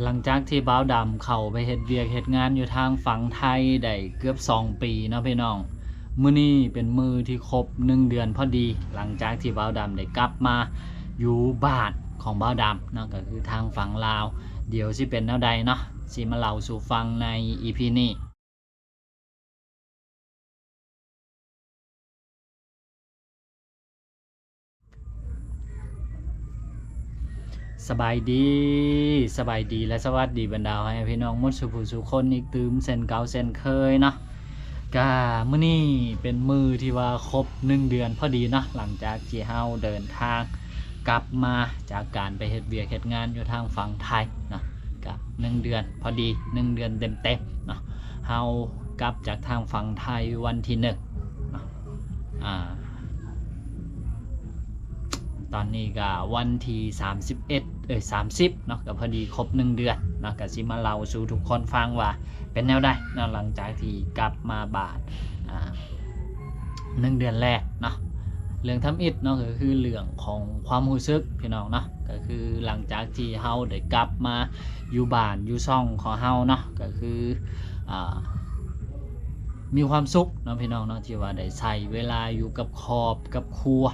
ຫຼັງຈາກທີ່ບ່າວດຳເຂົ້າໄປເຮັດວຽກເຮັດງານຢູ່ທາງຝັ່ງໄທໄດ້ເກືອບສອງປີເນາະພີ່ນ້ອງ, ມື້ນີ້ເປັນມື້ທີ່ຄົບໜຶ່ງເດືອນພໍດີ ຫຼັງຈາກທີ່ບ່າວດຳໄດ້ກັບມາຢູ່ບ້ານຂອງບ່າວດຳເນາະ, ກໍຄືທາງຝັ່ງລາວ. ດຽວຊິເປັນແນວໃດເນາະ ຊິມາເລົ່າສູ່ຟັງໃນອີພີນີ້. ສະບາຍດີ, ສະບາຍດີ ແລະ ສະຫວັດດີບັນດາພໍ່ແມ່ພີ່ນ້ອງໝົດສູ່ຜູ້ສູ່ຄົນອີກຕື່ມເຊັ່ນເກົ່າເຊັ່ນເຄີຍເນາະ. ກະມື້ນີ້ເປັນມື້ທີ່ວ່າຄົບໜຶ່ງເດືອນພໍດີເນາະ, ຫຼັງຈາກທີ່ເຮົາເດີນທາງກັບມາຈາກການໄປເຮັດວຽກເຮັດງານຢູ່ທາງຝັ່ງໄທເນາະ, ກະໜຶ່ງເດືອນພໍດີ ໜຶ່ງເດືອນເຕັມໆເນາະ. ເຮົາກັບຈາກທາງຝັ່ງໄທວັນທີໜຶ່ງເນາະ, ອາ ຕອນນີ້ກະວັນທີສາມສິບເອັດ ເອີຍ ສາມສິບເນາະ, ກະພໍດີຄົບໜຶ່ງເດືອນເນາະ. ກະຊິມາເລົ່າສູ່ທຸກຄົນຟັງວ່າເປັນແນວໃດເນາະ ຫຼັງຈາກທີ່ກັບມາບາດ ອາ ໜຶ່ງເດືອນແລກເນາະ. ເລື່ອງທຳອິດເນາະ ກໍຄືເລື່ອງຂອງຄວາມຮູ້ສຶກພີ່ນ້ອງເນາະ, ກໍຄືຫຼັງຈາກທີ່ເຮົາໄດ້ກັບມາຢູ່ບ້ານຢູ່ຊ່ອງຂອງເຮົາເນາະ, ກໍຄື ອາ ມີຄວາມສຸກເນາະພີ່ນ້ອງເນາະ ທີ່ວ່າໄດ້ໃຊ້ເວລາຢູ່ກັບຄອບກັບຄົວ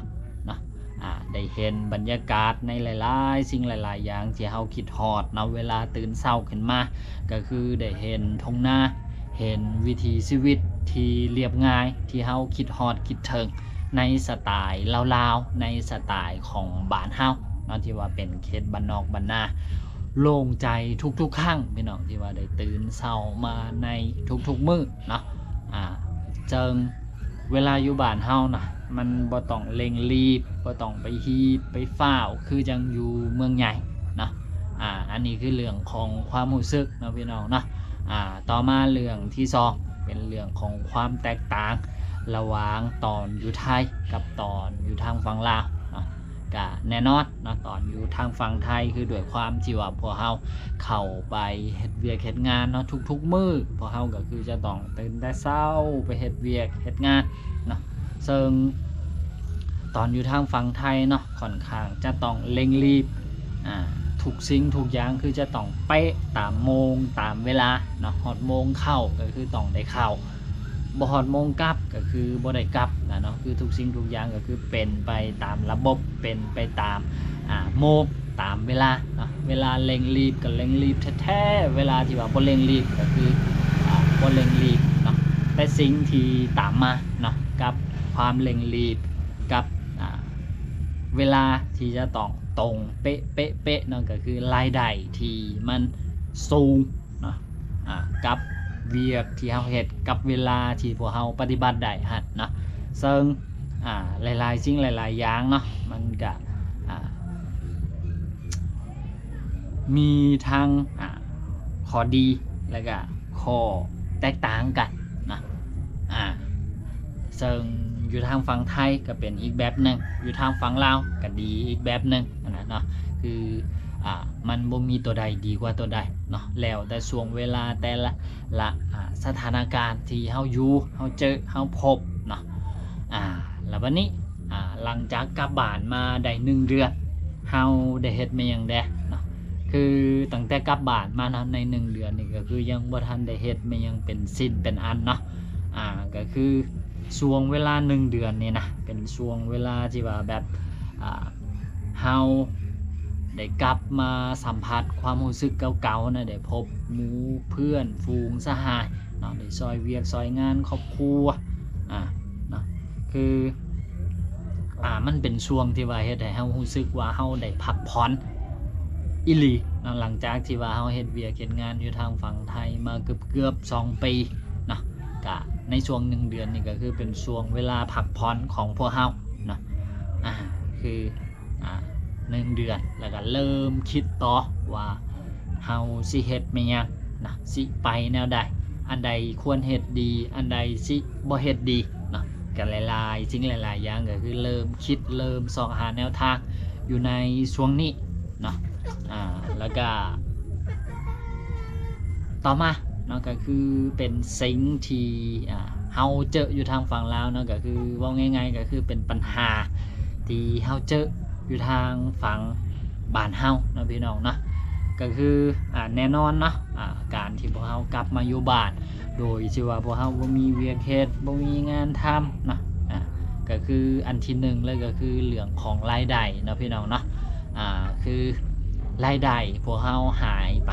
ເນາະ, ອາ ໄດ້ເຫັນບັນຍາກາດໃນຫຼາຍໆສິ່ງຫຼາຍໆຢ່າງທີ່ເຮົາຄິດຮອດເນາະ. ເວລາຕື່ນເຊົ້າຂຶ້ນມາ ກໍຄືໄດ້ເຫັນທົ່ງນາ ເຫັນວິຖີຊີວິດທີ່ລຽບງ່າຍ ທີ່ເຮົາຄິດຮອດຄິດເຖິງ ໃນສະໄຕລາວໆ ໃນສະໄຕຂອງບ້ານເຮົາເນາະ ທີ່ວ່າເປັນເຂດບ້ານນອກບ້ານນາ. ໂລ່ງໃຈທຸກໆຄັ້ງພີ່ນ້ອງ ທີ່ວ່າໄດ້ຕື່ນເຊົ້າມາໃນທຸກໆມື້ເນາະ. ອາ ເຊິ່ງເວລາຢູ່ບ້ານເຮົານະ ມັນບໍ່ຕ້ອງເລັ່ງລີບ ບໍ່ຕ້ອງໄປຮີບໄປຟ້າວຄືຈັ່ງຢູ່ເມືອງໃຫຍ່ເນາະ. ອາ ອັນນີ້ຄືເລື່ອງຂອງຄວາມຮູ້ສຶກເນາະພີ່ນ້ອງເນາະ. ອາ ຕໍ່ມາເລື່ອງທີສອງ ເປັນເລື່ອງຂອງຄວາມແຕກຕ່າງລະຫວ່າງຕອນຢູ່ໄທກັບຕອນຢູ່ທາງຝັ່ງລາວເນາະ. ກະແນ່ນອນເນາະ ຕອນຢູ່ທາງຝັ່ງໄທ ຄືດ້ວຍຄວາມທີ່ວ່າພວກເຮົາເຂົ້າໄປເຮັດວຽກເຮັດງານເນາະ ທຸກໆມື້ ພວກເຮົາກໍຄືຈະຕ້ອງຕື່ນແຕ່ເຊົ້າໄປເຮັດວຽກເຮັດງານເນາະ. ເຊິ່ງຕອນຢູ່ທາງຝັ່ງໄທເນາະ ຂ້ອນຂ້າງຈະຕ້ອງເລັ່ງລີບ ອາ ທຸກສິ່ງທຸກຢ່າງຄືຈະຕ້ອງເປະຕາມໂມງຕາມເວລາເນາະ, ຮອດໂມງເຂົ້າກໍຄືຕ້ອງໄດ້ເຂົ້າ, ບໍ່ຮອດໂມງກັບກໍຄືບໍ່ໄດ້ກັບນະເນາະ. ຄືທຸກສິ່ງທຸກຢ່າງກໍຄືເປັນໄປຕາມລະບົບ ເປັນໄປຕາມ ອາ ໂມງ ຕາມເວລາເນາະ. ເວລາເລັ່ງລີບກໍເລັ່ງລີບແທ້ໆ, ເວລາທີ່ວ່າບໍ່ເລັ່ງລີບກໍຄື ອາ ບໍ່ເລັ່ງລີບເນາະ. ແຕ່ສິ່ງທີ່ຕາມມາເນາະ ກັບຄວາມເລັ່ງລີບ ກັບ ອາ ເວລາທີ່ຈະຕ້ອງຕົງເປະໆໆເນາະ ກໍຄືລາຍໄດ້ທີ່ມັນສູງເນາະ ອາ ກັບວຽກທີ່ເຮົາເຮັດ ກັບເວລາທີ່ພວກເຮົາປະຕິບັດໄດ້ຫັ້ນເນາະ. ເຊິ່ງ ອາ ຫຼາຍໆສິ່ງຫຼາຍໆຢ່າງເນາະ ມັນກະ ອາ ມີທັງ ອາ ຂໍ້ດີ ແລະກະຂໍ້ແຕກຕ່າງກັນນະ. ອາ ເຊິ່ງຢູ່ທາງຝັ່ງໄທກໍເປັນອີກແບບໜຶ່ງ, ຢູ່ທາງຝັ່ງລາວກໍດີອີກແບບໜຶ່ງຫັ້ນນະເນາະ. ຄື ອາ ມັນບໍ່ມີຕົວໃດດີກວ່າຕົວໃດເນາະ, ແລ້ວແຕ່ຊ່ວງເວລາແຕ່ລະ ລະ ອາ ສະຖານະການທີ່ເຮົາຢູ່ ເຮົາເຈີ ເຮົາພົບເນາະ. ອາ ແລ້ວບັດນີ້ ອາ ຫຼັງຈາກກັບບ້ານມາໄດ້ໜຶ່ງເດືອນ ເຮົາໄດ້ເຮັດແມ່ນຫຍັງແດ່ເນາະ? ຄືຕັ້ງແຕ່ກັບບ້ານມາເນາະ ໃນໜຶ່ງເດືອນນີ້ກໍຄືຍັງບໍ່ທັນໄດ້ເຮັດແມ່ນຫຍັງເປັນຊິ້ນເປັນອັນເນາະ. ອາ ກໍຄືຊ່ວງເວລາໜຶ່ງເດືອນນີ້ນະ ເປັນຊ່ວງເວລາທີ່ວ່າແບບ ອາ ເຮົາໄດ້ກັບມາສຳຜັດຄວາມຮູ້ສຶກເກົ່າໆນະ, ໄດ້ພົບໝູ່ເພື່ອນຝູງສະຫາຍເນາະ, ໄດ້ຊ່ອຍວຽກຊ່ອຍງານຄອບຄົວ ອາ ເນາະ. ຄື ອາ ມັນເປັນຊ່ວງທີ່ວ່າເຮັດໃຫ້ເຮົາຮູ້ສຶກວ່າເຮົາໄດ້ພັກຜ່ອນອີ່ຫຼີເນາະ, ຫຼັງຈາກທີ່ວ່າເຮົາເຮັດວຽກເຮັດງານຢູ່ທາງຝັ່ງໄທມາເກືອບໆສອງປີເນາະ. ກະໃນຊ່ວງໜຶ່ງເດືອນນີ້ກໍຄືເປັນຊ່ວງເວລາພັກຜ່ອນຂອງພວກເຮົາເນາະ. ອາ ຄື ອາ ໜຶ່ງເດືອນ ແລ້ວກໍເລີ່ມຄິດຕໍ່ວ່າເຮົາຊິເຮັດແມ່ນຫຍັງນະ, ຊິໄປແນວໃດ, ອັນໃດຄວນເຮັດດີ, ອັນໃດຊິບໍ່ເຮັດດີເນາະ. ກໍຫຼາຍໆສິ່ງຫຼາຍໆຢ່າງ ກໍຄືເລີ່ມຄິດ ເລີ່ມຊອກຫາແນວທາງຢູ່ໃນຊ່ວງນີ້ເນາະ. ອາ ແລ້ວກໍຕໍ່ມາເນາະ ກໍຄືເປັນສິ່ງທີ່ ອາ ເຮົາເຈີຢູ່ທາງຝັ່ງລາວເນາະ, ກໍຄືເວົ້າງ່າຍໆ ກໍຄືເປັນບັນຫາທີ່ເຮົາເຈີຢູ່ທາງຝັ່ງບ້ານເຮົາເນາະ ພີ່ນ້ອງເນາະ. ກໍຄື ອ່າ ແນ່ນອນເນາະ ອ່າ ການທີ່ພວກເຮົາກັບມາຢູ່ບ້ານ ໂດຍທີ່ວ່າພວກເຮົາບໍ່ມີວຽກເຮັດ ບໍ່ມີງານທຳເນາະ ອ່າ ກໍຄືອັນທີໜຶ່ງເລີຍ ກໍຄືເລື່ອງຂອງລາຍໄດ້ເນາະ ພີ່ນ້ອງເນາະ ອ່າ ຄືລາຍໄດ້ພວກເຮົາຫາຍໄປ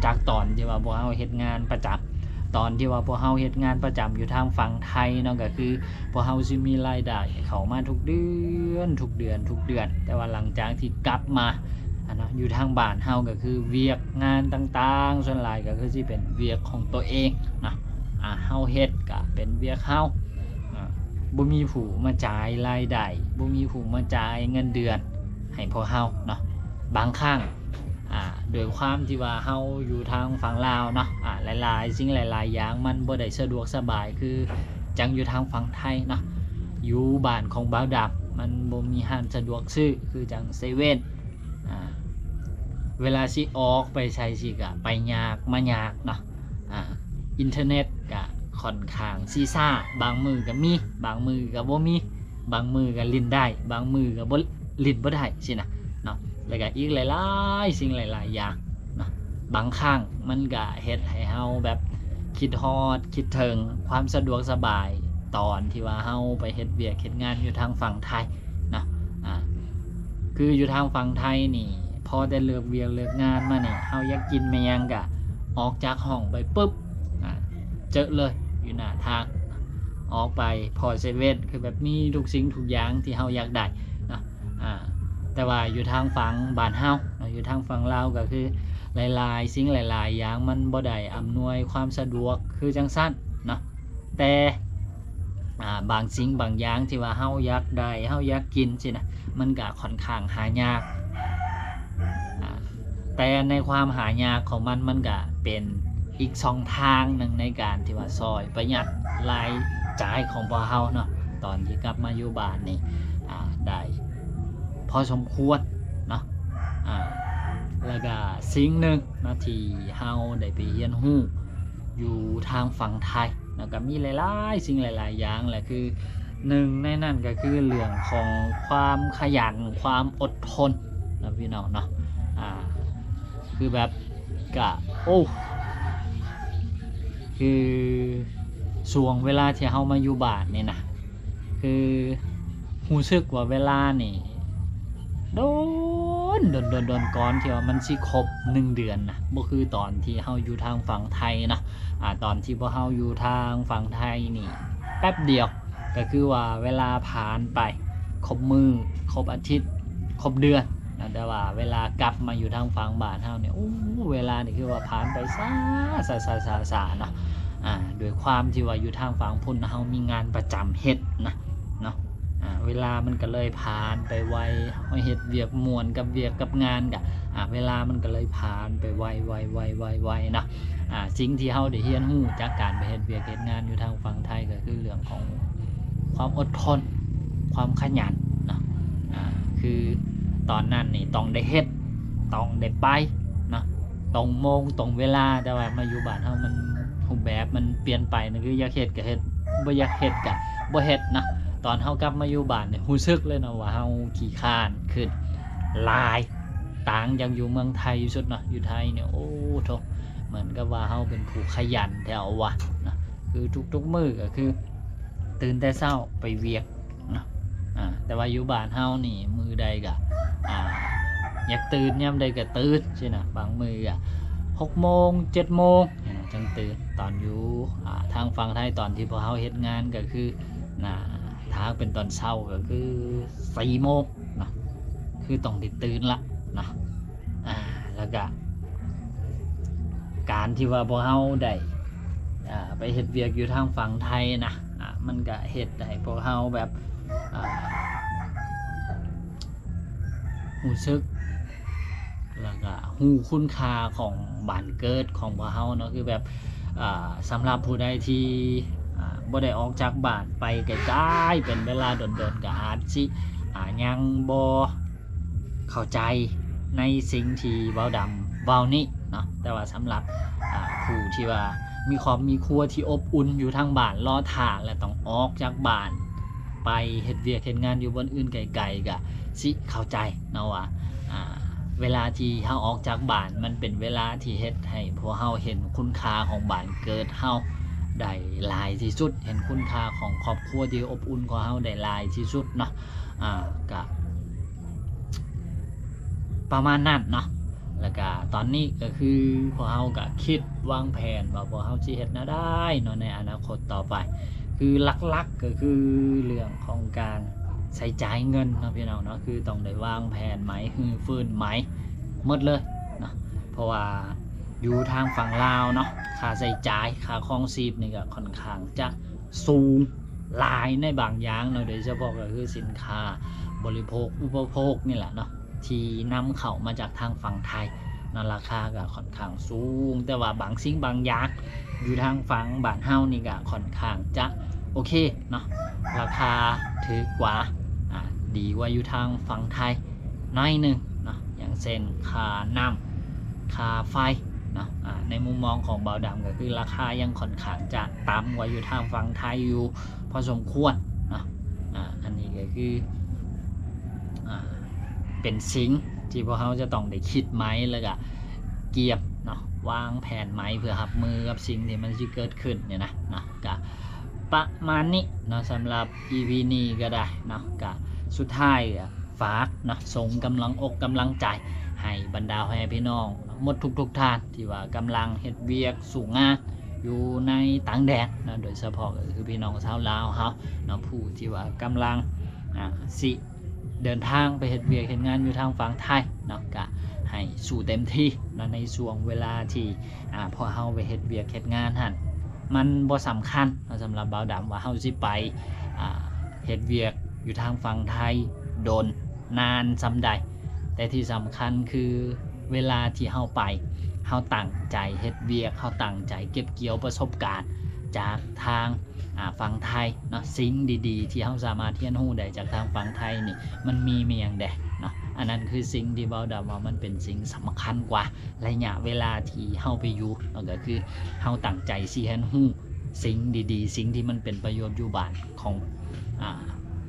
ຈາກຕອນທີ່ວ່າພວກເຮົາເຮັດງານປະຈຳ ຕອນທີ່ວ່າພວກເຮົາເຮັດງານປະຈຳຢູ່ທາງຝັ່ງໄທເນາະ ກໍຄືພວກເຮົາຊິມີລາຍໄດ້ເຂົ້າມາທຸກເດືອນ ທຸກເດືອນ ທຸກເດືອນ ແຕ່ວ່າຫຼັງຈາກທີ່ກັບມາ ອັນເນາະ ຢູ່ທາງບ້ານເຮົາກໍຄືວຽກງານຕ່າງໆ ສ່ວນຫຼາຍກໍຄືຊິເປັນວຽກຂອງຕົວເອງເນາະ ອ່າ ເຮົາເຮັດກໍເປັນວຽກເຮົາ ອ່າ ບໍ່ມີຜູ້ມາຈ່າຍລາຍໄດ້ ບໍ່ມີຜູ້ມາຈ່າຍເງິນເດືອນໃຫ້ພວກເຮົາເນາະ ບາງຄັ້ງ ອ່າ ໂດຍຄວາມທີ່ວ່າເຮົາຢູ່ທາງຝັ່ງລາວເນາະ ອ່າ ຫຼາຍໆສິ່ງຫຼາຍໆຢ່າງມັນບໍ່ໄດ້ສະດວກສະບາຍຄືຈັ່ງຢູ່ທາງຝັ່ງໄທເນາະ ຢູ່ບ້ານຂອງບ່າວດຳ ມັນບໍ່ມີຮ້ານສະດວກຊື້ຄືຈັ່ງເຊເວັ່ນ ອ່າ ເວລາຊິອອກໄປໃສຊິກະໄປຍາກມາຍາກເນາະ ອ່າ ອິນເຕີເນັດກະຂ້ອນຂ້າງຊິຊ້າ ບາງມື້ກະມີ ບາງມື້ກະບໍ່ມີ ບາງມື້ກະຫຼິ້ນໄດ້ ບາງມື້ກະບໍ່ ຫຼິ້ນບໍ່ໄດ້ຊີ້ນະເນາະ ແລ້ວກະອີກຫຼາຍໆສິ່ງຫຼາຍໆຢ່າງເນາະ ບາງຄັ້ງມັນກະເຮັດໃຫ້ເຮົາແບບຄິດຮອດ ຄິດເຖິງຄວາມສະດວກສະບາຍ ຕອນທີ່ວ່າເຮົາໄປເຮັດວຽກເຮັດງານຢູ່ທາງຝັ່ງໄທເນາະ ອ່າ ຄືຢູ່ທາງຝັ່ງໄທນີ້ ພໍແຕ່ເລີກວຽກເລີກງານມານີ້ ເຮົາຢາກກິນແມ່ນຫຍັງກະອອກຈາກຫ້ອງໄປປຶບ ອ່າ ເຈີເລີຍຢູ່ໜ້າທາງ ອອກໄປພໍ້ເຊເວັ່ນ ຄືແບບມີທຸກສິ່ງທຸກຢ່າງທີ່ເຮົາຢາກໄດ້ເນາະ ອ່າ ແຕ່ວ່າຢູ່ທາງຝັ່ງບ້ານເຮົາເນາະ ຢູ່ທາງຝັ່ງລາວກໍຄືຫຼາຍໆສິ່ງຫຼາຍໆຢ່າງມັນບໍ່ໄດ້ອຳນວຍຄວາມສະດວກຄືຈັ່ງຊັ້ນເນາະ ແຕ່ ອ່າ ບາງສິ່ງບາງຢ່າງທີ່ວ່າເຮົາຢາກໄດ້ ເຮົາຢາກກິນຊີ້ນະ ມັນກະຂ້ອນຂ້າງຫາຍາກ ອ່າ ແຕ່ໃນຄວາມຫາຍາກຂອງມັນ ມັນກະເປັນອີກຊ່ອງທາງໜຶ່ງໃນການທີ່ວ່າຊ່ອຍປະຢັດລາຍຈ່າຍຂອງພວກເຮົາເນາະ ຕອນທີ່ກັບມາຢູ່ບ້ານນີ້ ອ່າ ໄດ້ພໍສົມຄວນເນາະ ອ່າ ແລ້ວກະສິ່ງໜຶ່ງເນາະ ທີ່ເຮົາໄດ້ໄປຮຽນຮູ້ຢູ່ທາງຝັ່ງໄທ ແລ້ວກໍມີຫຼາຍໆສິ່ງຫຼາຍໆຢ່າງແຫຼະ ຄືໜຶ່ງໃນນັ້ນກໍຄືເລື່ອງຂອງຄວາມຂະຫຍັນ ຄວາມອົດທົນເນາະ ພີ່ນ້ອງເນາະ ອ່າ ຄືແບບກະ ໂອ້ ຄືຊ່ວງເວລາທີ່ເຮົາມາຢູ່ບ້ານນີ້ນະ ຄືຮູ້ສຶກວ່າເວລານີ້ ໂດນ ໂດນ ໂດນ ໂດນ ກ່ອນທີ່ວ່າມັນຊິຄົບໜຶ່ງເດືອນນະ ບໍ່ຄືຕອນທີ່ເຮົາຢູ່ທາງຝັ່ງໄທເນາະ ອ່າ ຕອນທີ່ພວກເຮົາຢູ່ທາງຝັ່ງໄທນີ້ແປັບດຽວ ກໍຄືວ່າເວລາຜ່ານໄປຄົບມື້ ຄົບອາທິດ ຄົບເດືອນນະ ແຕ່ວ່າເວລາກັບມາຢູ່ທາງຝັ່ງບ້ານເຮົານີ້ ໂອ້ ເວລານີ້ຄືວ່າຜ່ານໄປຊ້າ ຊ້າ ຊ້າ ຊ້າ ຊ້າເນາະ ອ່າ ດ້ວຍຄວາມທີ່ວ່າຢູ່ທາງຝັ່ງພຸ້ນເຮົາມີງານປະຈຳເຮັດນະ ເນາະ ອ່າ ເວລາມັນກໍເລີຍຜ່ານໄປໄວ ເຮົາເຮັດວຽກມ່ວນກັບວຽກກັບງານກະ ອ່າ ເວລາມັນກໍເລີຍຜ່ານໄປໄວໆໆໆເນາະ ອ່າ ສິ່ງທີ່ເຮົາໄດ້ຮຽນຮູ້ຈາກການໄປເຮັດວຽກເຮັດງານຢູ່ທາງຝັ່ງໄທ ກໍຄືເລື່ອງຂອງຄວາມອົດທົນ ຄວາມຂະຫຍັນເນາະ ອ່າ ຄືຕອນນັ້ນນີ້ຕ້ອງໄດ້ເຮັດ ຕ້ອງໄດ້ໄປເນາະ ຕົງໂມງຕົງເວລາ ແຕ່ວ່າມາຢູ່ບ້ານເຮົາມັນ ຮູບແບບມັນປ່ຽນໄປ ນັ້ນຄືຢາກເຮັດກໍເຮັດ ບໍ່ຢາກເຮັດກໍບໍ່ເຮັດເນາະ ຕອນເຮົາກັບມາຢູ່ບ້ານນີ້ຮູ້ສຶກເລີຍເນາະວ່າເຮົາຂີ້ຄ້ານຂຶ້ນຫຼາຍ ຕ່າງຈາກຢູ່ເມືອງໄທສຸດເນາະ ຢູ່ໄທນີ້ ໂອ້ໂທ້ ເໝືອນກັບວ່າເຮົາເປັນຜູ້ຂະຫຍັນແທ້ວະເນາະ ຄືທຸກໆມື້ກໍຄືຕື່ນແຕ່ເຊົ້າໄປວຽກ ເນາະ ອ່າ ແຕ່ວ່າຢູ່ບ້ານເຮົານີ້ມື້ໃດກະ ອ່າ ຢາກຕື່ນຍາມໃດກະຕື່ນຊີ້ນະ ບາງມື້ກະຫົກໂມງ ເຈັດໂມງ ຈັ່ງຕື່ນ ຕອນຢູ່ ອ່າ ທາງຝັ່ງໄທ ຕອນທີ່ພວກເຮົາເຮັດງານກະຄື ອ່າ ຖ້າເປັນຕອນເຊົ້າກະຄືສີ່ໂມງເນາະ ຄືຕ້ອງໄດ້ຕື່ນລະເນາະ ອ່າ ແລ້ວກະ ການທີ່ວ່າພວກເຮົາໄດ້ ອ່າ ໄປເຮັດວຽກຢູ່ທາງຝັ່ງໄທນະ ອ່າ ມັນກະເຮັດໃຫ້ພວກເຮົາແບບ ອ່າ ຮູ້ສຶກ ແລ້ວກະຮູ້ຄຸນຄ່າຂອງບ້ານເກີດຂອງພວກເຮົາເນາະ ຄືແບບ ອ່າ ສຳລັບຜູ້ໃດທີ່ ອ່າ ບໍ່ໄດ້ອອກຈາກບ້ານໄປໄກໆ ເປັນເວລາດົນໆ ກະອາດຊິ ອ່າ ຍັງບໍ່ ເຂົ້າໃຈໃນສິ່ງທີ່ເວົ້າດຳເວົ້ານີ້ເນາະ ແຕ່ວ່າສຳລັບ ອ່າ ຜູ້ທີ່ວ່າມີຄອບມີຄົວທີ່ອົບອຸ່ນຢູ່ທາງບ້ານ ລໍຖ້າ ແລະ ຕ້ອງອອກຈາກບ້ານໄປເຮັດວຽກເຮັດງານຢູ່ບ່ອນອື່ນໄກໆ ກະຊິເຂົ້າໃຈເນາະວ່າ ອ່າ ເວລາທີ່ເຮົາອອກຈາກບ້ານ ມັນເປັນເວລາທີ່ເຮັດໃຫ້ພວກເຮົາເຫັນຄຸນຄ່າຂອງບ້ານເກີດເຮົາໄດ້ຫຼາຍທີ່ສຸດ, ເຫັນຄຸນຄ່າຂອງຄອບຄົວທີ່ອົບອຸ່ນຂອງເຮົາໄດ້ຫຼາຍທີ່ສຸດເນາະ. ອາ ກະປະມານນັ້ນເນາະ. ແລ້ວກະຕອນນີ້ກໍຄືພວກເຮົາກໍຄິດວາງແຜນວ່າພວກເຮົາຊິເຮັດແນວໃດເນາະ ໃນອະນາຄົດຕໍ່ໄປ. ຄືຫຼັກໆ ກໍຄືເລື່ອງຂອງການໃຊ້ຈ່າຍເງິນເນາະ ພີ່ນ້ອງເນາະ, ຄືຕ້ອງໄດ້ວາງແຜນໃໝ່, ຮື້ຟື້ນໃໝ່ໝົດເລີຍເນາະ. ເພາະວ່າຢູ່ທາງຝັ່ງລາວເນາະ ຄ່າໃຊ້ຈ່າຍ ຄ່າຄອງຊີບນີ້ກໍຂ້ອນຂ້າງຈະສູງຫຼາຍໃນບາງຢ່າງເນາະ, ໂດຍສະເພາະກໍຄືສິນຄ້າບໍລິໂພກອຸປະໂພກນີ້ແຫຼະເນາະ ທີ່ນຳເຂົ້າມາຈາກທາງຝັ່ງໄທເນາະ, ລາຄາກໍຂ້ອນຂ້າງສູງ. ແຕ່ວ່າບາງສິ່ງບາງຢ່າງຢູ່ທາງຝັ່ງບ້ານເຮົານີ້ກໍຂ້ອນຂ້າງຈະໂອເຄເນາະ, ລາຄາຖືກກວ່າ ອາ ດີກວ່າຢູ່ທາງຝັ່ງໄທໜ້ອຍໜຶ່ງເນາະ, ຢ່າງເຊັ່ນ ຄ່ານ້ຳ ຄ່າໄຟເນາະ. ອາ ໃນມຸມມອງຂອງບ່າວດຳກໍຄືລາຄາຍັງຂ້ອນຂ້າງຈະຕ່ຳກວ່າຢູ່ທາງຝັ່ງໄທຢູ່ພໍສົມຄວນເນາະ. ອາ ອັນນີ້ກໍຄື ອາ ເປັນສິ່ງທີ່ພວກເຮົາຈະຕ້ອງໄດ້ຄິດໃໝ່ ແລ້ວກະກຽມເນາະ ວາງແຜນໃໝ່ເພື່ອຮັບມືກັບສິ່ງທີ່ມັນຊິເກີດຂຶ້ນນີ້ນະເນາະ. ກະປະມານນີ້ເນາະ ສຳລັບອີພີນີ້ກໍໄດ້ເນາະ. ກະສຸດທ້າຍກໍຝາກເນາະ ສົ່ງກຳລັງອົກກຳລັງໃຈໃຫ້ບັນດາພໍ່ແມ່ພີ່ນ້ອງໝົດທຸກໆທ່ານ ທີ່ວ່າກຳລັງເຮັດວຽກສູ້ງານຢູ່ໃນຕ່າງແດນເນາະ, ໂດຍສະເພາະກໍຄືພີ່ນ້ອງຊາວລາວເຮົາເນາະ ຜູ້ທີ່ວ່າກຳລັງ ອາ ຊິເດີນທາງໄປເຮັດວຽກເຮັດງານຢູ່ທາງຝັ່ງໄທເນາະ, ກະໃຫ້ສູ້ເຕັມທີ່ເນາະ ໃນຊ່ວງເວລາທີ່ ອາ ພວກເຮົາໄປເຮັດວຽກເຮັດງານຫັ້ນ ມັນບໍ່ສຳຄັນເນາະ ສຳລັບບ່າວດຳວ່າເຮົາຊິໄປ ອາ ເຮັດວຽກຢູ່ທາງຝັ່ງໄທດົນນານສ່ຳໃດ, ແຕ່ທີ່ສຳຄັນຄືເວລາທີ່ເຮົາໄປ ເຮົາຕັ້ງໃຈເຮັດວຽກ, ເຮົາຕັ້ງໃຈເກັບກ່ຽວປະສົບການຈາກທາງ ອາ ຝັ່ງໄທເນາະ, ສິ່ງດີໆທີ່ເຮົາສາມາດຮຽນຮູ້ໄດ້ຈາກທາງຝັ່ງໄທນີ້ ມັນມີມາຫຍັງແດ່ເນາະ. ອັນນັ້ນຄືສິ່ງທີ່ບ່າວດຳວ່າມັນເປັນສິ່ງສຳຄັນກວ່າໄລຍະເວລາທີ່ເຮົາໄປຢູ່ເນາະ, ກໍຄືເຮົາຕັ້ງໃຈຊິຮຽນຮູ້ສິ່ງດີໆ ສິ່ງທີ່ມັນເປັນປະໂຫຍດຢູ່ບ້ານຂອງ ອາ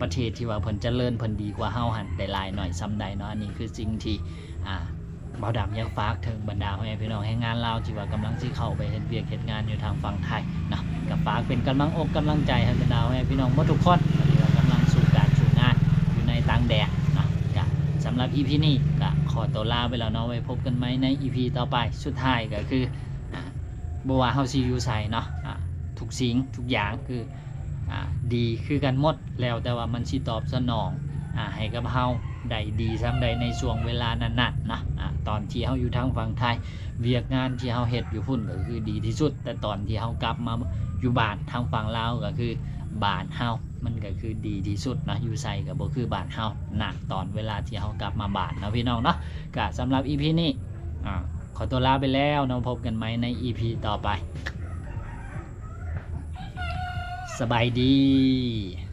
ປະເທດທີ່ວ່າເພິ່ນຈະເລີນ ເພິ່ນດີກວ່າເຮົາຫັ້ນ ໄດ້ຫຼາຍໜ້ອຍສ່ຳໃດເນາະ. ອັນນີ້ຄືສິ່ງທີ່ ອາ ບ່າວດຳຢາກຝາກເຖິງບັນດາພໍ່ແມ່ພີ່ນ້ອງແຮງງານລາວ ທີ່ວ່າກຳລັງຊິເຂົ້າໄປເຮັດວຽກເຮັດງານຢູ່ທາງຝັ່ງໄທເນາະ, ກໍຝາກເປັນກຳລັງອົກກຳລັງໃຈໃຫ້ບັນດາພໍ່ແມ່ພີ່ນ້ອງໝົດທຸກຄົນ ທີ່ວ່າກຳລັງສູ້ການສູ້ງານຢູ່ໃນຕ່າງແດນເນາະ. ກໍສຳລັບອີພີນີ້ກໍຂໍຕົວລາໄປແລ້ວເນາະ, ໄວ້ພົບກັນໃໝ່ໃນອີພີຕໍ່ໄປ. ສຸດທ້າຍກໍຄື ອາ ບໍ່ວ່າເຮົາຊິຢູ່ໃສເນາະ ອາ ທຸກສິ່ງທຸກຢ່າງຄື ອາ ດີຄືກັນໝົດ ແລ້ວແຕ່ວ່າມັນຊິຕອບສະໜອງ ອາ ໃຫ້ກັບເຮົາໄດ້ດີສ່ຳໃດໃນຊ່ວງເວລານັ້ນໆເນາະ. ອາ ຕອນທີ່ເຮົາຢູ່ທາງຝັ່ງໄທ ວຽກງານທີ່ເຮົາເຮັດຢູ່ພຸ້ນກໍຄືດີທີ່ສຸດ, ແຕ່ຕອນທີ່ເຮົາກັບມາຢູ່ບ້ານທາງຝັ່ງລາວ ກໍຄືບ້ານເຮົາ ມັນກໍຄືດີທີ່ສຸດເນາະ, ຢູ່ໃສກໍບໍ່ຄືບ້ານເຮົາ ນະ ຕອນເວລາທີ່ເຮົາກັບມາບ້ານເນາະ ພີ່ນ້ອງເນາະ. ກະສຳລັບອີພີນີ້ ອາ ຂໍຕົວລາໄປແລ້ວເນາະ, ພົບກັນໃໝ່ໃນອີພີຕໍ່ໄປ. ສະບາຍດີ.